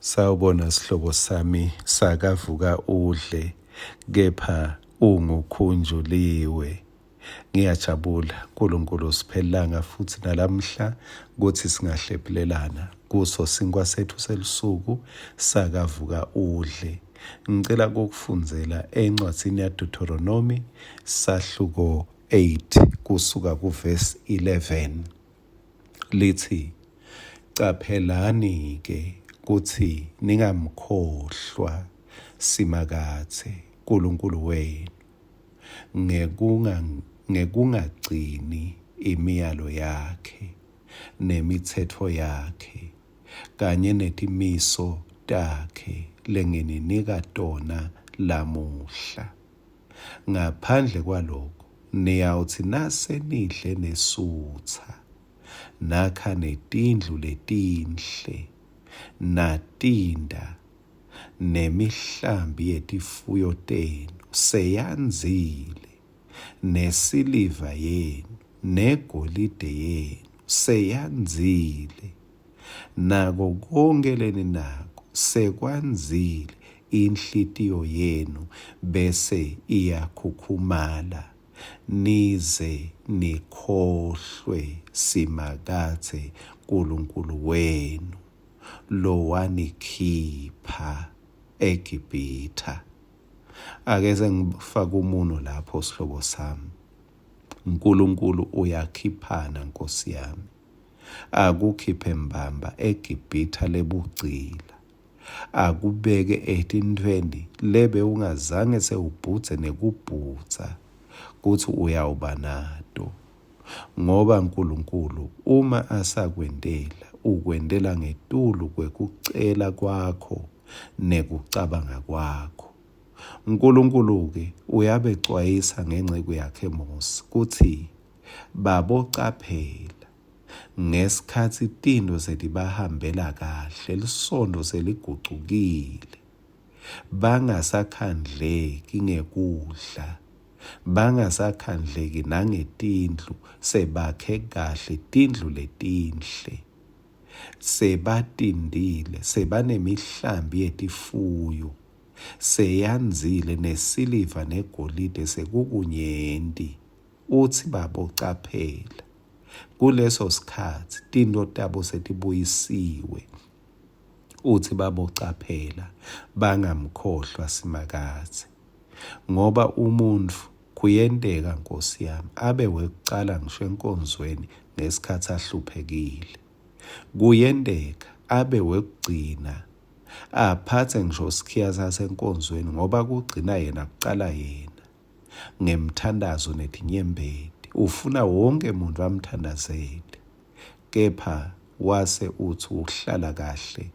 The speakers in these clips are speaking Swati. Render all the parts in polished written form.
Sawubona sihlobo sami sakavuka udle kepha ungukhunjuliwe. Ngiyajabula uNkulunkulu usiphelelanga futhi nalamhla kuthi singahlephulelana kuso sinkwa sethu selusuku sakavuka udle. Ngicela ukukufundzela encwadzini yaDeuteronomy sahluko 8 kusuka kuvesi 11. Litsi, Caphelani-ke kutsi ningamkhohlwa Simakadze Nkulunkulu wenu ngekungagcini imiyalo yakhe, nemitsetfo yakhe, kanye netimiso takhe lengininika tona lamuhla. Ngaphandle kwaloko, niyawutsi nase nidle nesutsa, nakha netindlu letinhle, natinda, nemihlambi yetifuyo tenu seyandzile, nesiliva yenu negolide yenu seyandzile, nako konkhe leninako sekwandzile, inhlitiyo yenu bese iyakhukhumala, nize nikhohlwe Simakadze Nkulunkulu wenu, lowanikhipha eGibhithe. Ake sengifake umuno lapho sihlobo sami. Nkulunkulu uyakhiphana Nkosi yami. Akukhiphe mbamba eGibhithe lebugcila. Akubeke etintfweni lebewungazange sewubhudze nekubhudza kutsi uyawuba nato. Ngoba Nkulunkulu uma asakwentela, ukwentela ngetulu kwekucela kwakho nekucabanga kwakho. Nkulunkulu-ke uyabecwayisa ngenceku yakhe Mosi kutsi babocaphela ngesikhatsi tintfo setibahambela kahle, lisontfo seligucukile, bangasakhandleki ngekudla, bangasakhandleki nangetindlu, sebakhe kahle tindlu letinhle, sebatindile, sebanemihlambi yetifuyo, seyandzile nesiliva negolide sekukunyenti. Utsi babocaphela kuleso sikhatsi tintfo tabo setibuyisiwe. Utsi babocaphela bangamkhohlwa Simakadze. Ngoba umuntfu kuyenteka Nkosi yami abe wekucala ngisho enkonzweni ngesikhatsi ahluphekile. Kuyenteka abe wekugcina aphatse ngisho sikhiya sasenkonzweni ngoba kugcina yena kucala yena ngemthandazo netinyembeti. Ufuna wonke muntu amthandazele. Kepha wase utsi uhlala kahle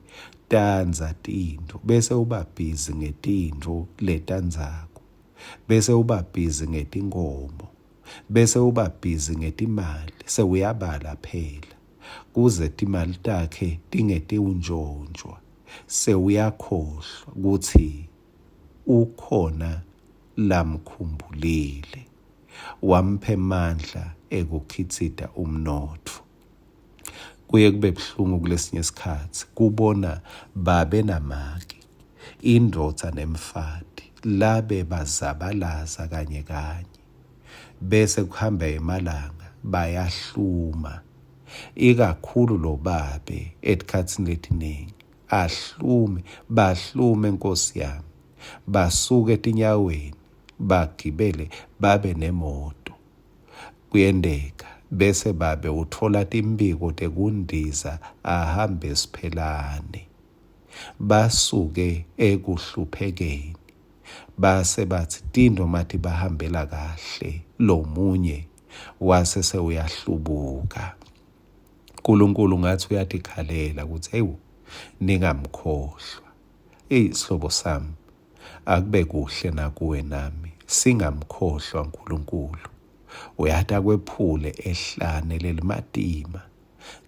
tandza tintfo bese uba busy ngetintfo letandzako bese uba busy ngetinkhomo bese uba busy ngetimali sewuyabala phela kuze timali takhe tingetiwuntjontjwa sewuyakhohlwa kutsi ukhona lamkhumbulile wampha emandla ekukhitsita umnotfo. Kuye kube buhlungu kulesinye sikhatsi kubona babe namake, indvodza nemfati labe bazabalaza kanye kanye bese kuhamba emalanga bayahluma ikakhulu lobabe etikhatsini letiningi ahlume bahlume nkosi yami basuke etinyaweni bagibele babe nemoto. Kuyenteka bese babe utfola timphiko tekundiza ahambe siphelane. Basuke ekuhluphekeni base batsi tintfo matibahambela kahle lomunye wase sewuyahlubuka. Nkulunkulu ngatsi uyatikhalela kutsi ewu ningamkhohlwa. Eyi sihlobo sami Akube kuhle nakuwe nami, singamkhohlwa Nkulunkulu. Uyati akwephule ehlane lelimatima,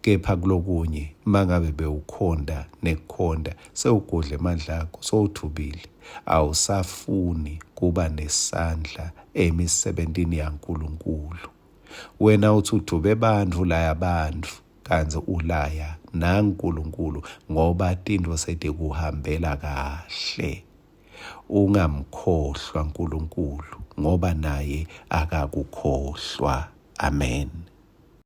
kepha kulokunye mangabe bewukhonta nekukhonta sewugudle emandla akho, sowudvubile, awusafuni kuba nesandla emisebentini yaNkulunkulu. Wena utsi udvube bantfu laya bantfu, kantsi ulaya naNkulunkulu ngoba tintfo setikuhambela kahle. Ungamkhohlwa Nkulunkulu ngoba naye akakukhohlwa. Amen.